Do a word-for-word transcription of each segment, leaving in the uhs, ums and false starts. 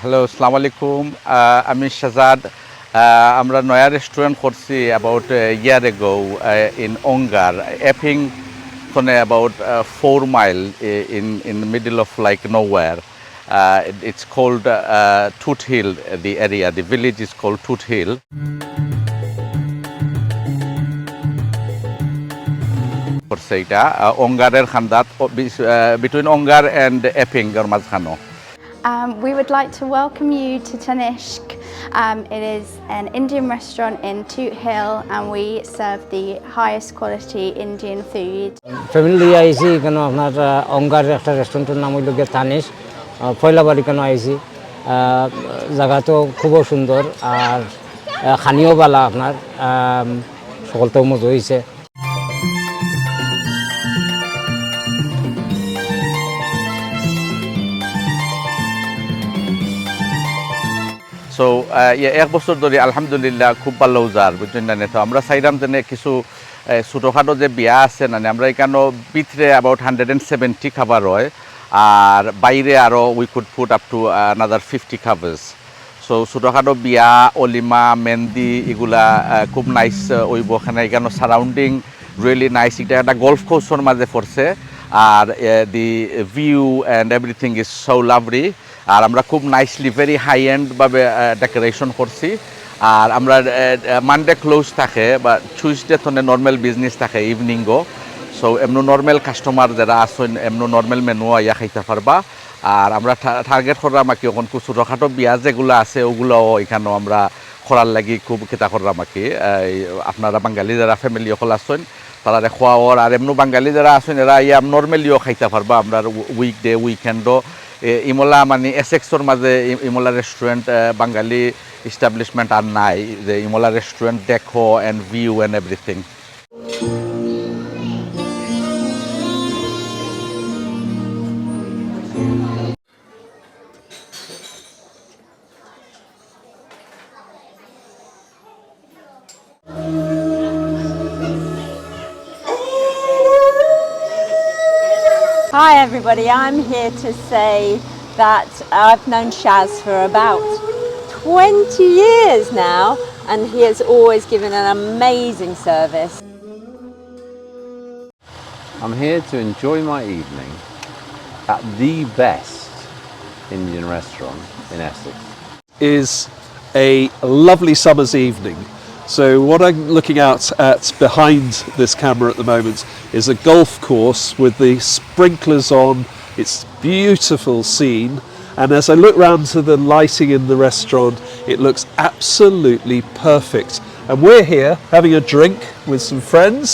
Hello, আসসালামু আলাইকুম। আহ, আমি শাহজাদ। আহ, আমরা নয়া রেস্টুরেন্ট করছি about a year ago, uh, in Ongar, Eping, তনে about, uh, four mile, uh, in, in the middle of, like, nowhere. Uh, it- it's called, uh, Toot Hill, the area, the village is called Toot Hill. করছে এটা, আহ, অঙ্গারের খান্দাত, ও, বিস-, আহ, between Ongar and Eping-র মাঝখানো। Um, we would like to welcome you to Tanishq. Um, it is an Indian restaurant in Toot Hill, and we serve the highest quality Indian food. Family আইছি কেন আপনার, আহ, অঙ্গার একটা রেস্টুরেন্টের নাম হইল গিয়ে তানিশ। আহ, পয়লা বার কেন আইছি। আহ, জায়গা তো খুবও সুন্দর, আর, আহ, খানিও বালা আপনার, আম, সকলতেও মজা হইছে। So, আহ, ইয়ে, এক বছর ধরে আলহামদুলিল্লাহ খুব ভালো যার, বুঝছেন না? তো আমরা চাইলাম যে কিছু, আহ, ছোটোখাটো যে বিয়া আছে না, আমরা এখানো ভিতরে about hundred and seventy খাবার হয়, আর বাইরে আরও we could put up to another fifty খাবার্স। So, ছোটোখাটো বিয়া, অলিমা, মেন্দি, এগুলা, আহ, খুব নাইস, আহ, হইব। এখানে এখানো সারাউন্ডিং really nice। এটা একটা গলফ কোর্সর মাঝে পড়ছে, আর, আহ, the view and everything is so lovely। আর আমরা খুব নাইসলি, very high end ভাবে, আহ, ডেকোরেশন করছি। আর আমরা, আহ, আহ, মানডে ক্লোজ থাকে, বা টিউসডে তনে নর্মাল বিজনেস থাকে ইভিনিংও। সো এমন নর্মাল কাস্টমার যারা আছেন, এমন নর্মাল মেনু আইয়া খাইতে পারবা। আর আমরা টা-, টার্গেট করলাম আর কি, এখন খুব ছোটোখাটো বিয়া যেগুলো আছে, ওগুলাও এখানেও আমরা করার লাগি খুব কিতা করলাম আর কি। এই আপনারা বাঙালি যারা ফ্যামিলি অকল আছেন, তারারে খোয়াওয়ার, আর এমন বাঙালি যারা আছেন, এরা আইয়া নর্মালিও খাইতে পারবা। আমরা উইকডে, উইকেন্ডও, এ, ইমলা মানে এসেক্সর মাঝে ই-, ইমলা রেস্টুরেন্ট, আহ, বাঙালি এস্টাবলিশমেন্ট আর নাই, যে ইমলা রেস্টুরেন্ট দেখো and view and everything। Hi everybody, I'm here to say that I've known Shaz for about twenty years now, and he has always given an amazing service. I'm here to enjoy my evening at the best Indian restaurant in Essex. Is a lovely summer's evening. So what I'm looking out at behind this camera at the moment is a golf course with the sprinklers on. It's beautiful scene, and as I look round to the lighting in the restaurant, it looks absolutely perfect. And we're here having a drink with some friends,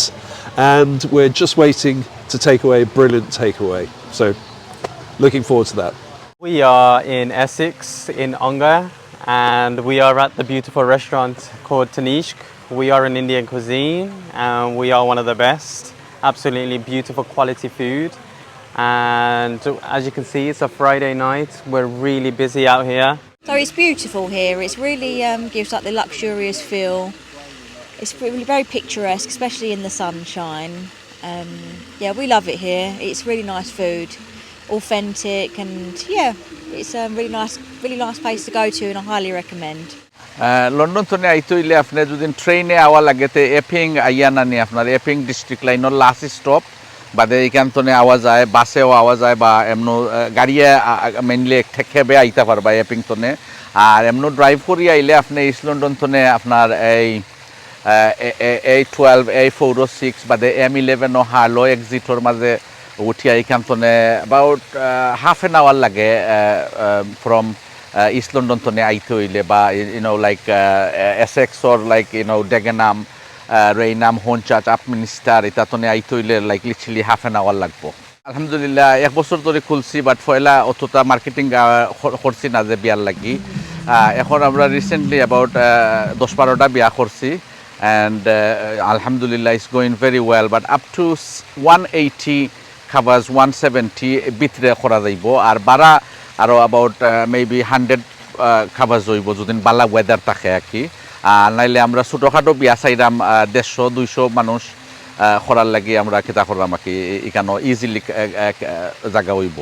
and we're just waiting to take away a brilliant takeaway. So, looking forward to that. We are in Essex, in Ongar, and we are at the beautiful restaurant called Tanishq. We are an Indian cuisine, and we are one of the best. Absolutely beautiful quality food. And as you can see, it's a Friday night. We're really busy out here. So it's beautiful here. It's really um, gives like the luxurious feel. It's really very picturesque, especially in the sunshine. Um, yeah, we love it here. It's really nice food, authentic, and yeah, it's a really nice, really nice place to go to, and I highly recommend. London তনে আইতে হইলে আপনি যদি ট্রেনে আওয়া লাগে, তে এপিং আইয়া নানি আপনার এপিং ডিস্ট্রিক্ট লাইনর লাস্ট স্টপ বাদে এখান তনে আওয়া যায়, বাসেও আওয়া যায়, বা এমন গাড়িয়ে মেইনলি খেবে আইতা পারবা এপিং তনে। আর এমন ড্রাইভ করি আইলে আপনি ইস্ট লন্ডন তনে আপনার এই A twelve, A four oh six বাদে এম ইলেভেনও হার্লো এক্সিটর মাঝে উঠিয়া এখান তনে অ্যাবাউট হাফ এন আওয়ার লাগে ফ্রম ইস্ট লন্ডন তনে আইতে হইলে, বা you know like Essex or like you know Dagenham, Rainham, হোনচাচ, আপমিনিস্টার, এটা তনে আইতে হইলে like literally half an hour লাগবো। আলহামদুলিল্লাহ, এক বছর ধরে খুলছি, বাট পয়লা অতটা মার্কেটিং করছি না যে বিয়ার লাগি। আহ, এখন আমরা রিসেন্টলি অ্যাবাউট দশ বারোটা বিয়া করছি, অ্যান্ড আলহামদুলিল্লাহ, it's going very well, but up to one eighty covers, one seventy ভিতরে করা যাইব। আর বারা আরও অ্যাবাউট মেবি হান্ড্রেড খাবার জইব, যদি বালা ওয়েদার থাকে আর কি। আর নাইলে আমরা ছোটোখাটো বিয়া চাইরাম, আহ, দেড়শো দুইশো মানুষ আহ, করার লাগি আমরা কিতা করলাম আর কি, এখানো ইজিলি জায়গা হইব।